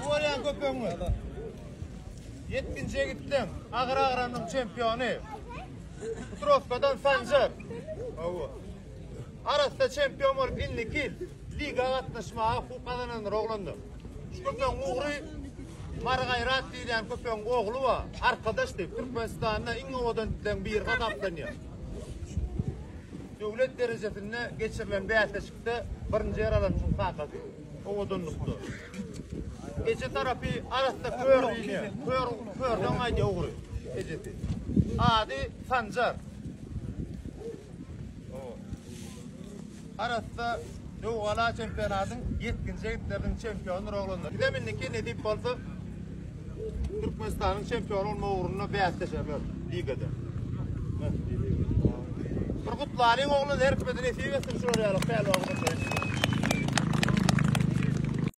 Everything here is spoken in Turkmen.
Bu görýän köpegiňiz. Ýetginjek itleň agyr agramynyň çempiony. Putrowkadan Sanjar. Hawa. Arassa çempion bolup indiki ýyl liga gatnaşmaga hukuk gazanandyr oglanlar. Şu köpegiň ugry Mary Gaýrat diýilýän köpegiň ogly bar. Arkadaş diýip Türkmenistanda iň owadan itleň biri hasaplanýar. Döwlet derejesinde geçirilen bäsleşikde birinji ýer alan şuň kakasy. Owadanlykda. Eje tarapy arassa kör diýilýär. Kör, körden gaýdýar ugry. Ejesi. Ady Sanjar. Arassa Döwgala çempionatyň ýetginjek itleriniň çempionydyr oglanlar. Bizem indiki nesip bolsa Türkmenistanyň çempiony bolmak ugrunda bäsleşerler ligada. Bir gutlalyň oglan her kime nesip etsin şular ýaly pälwan.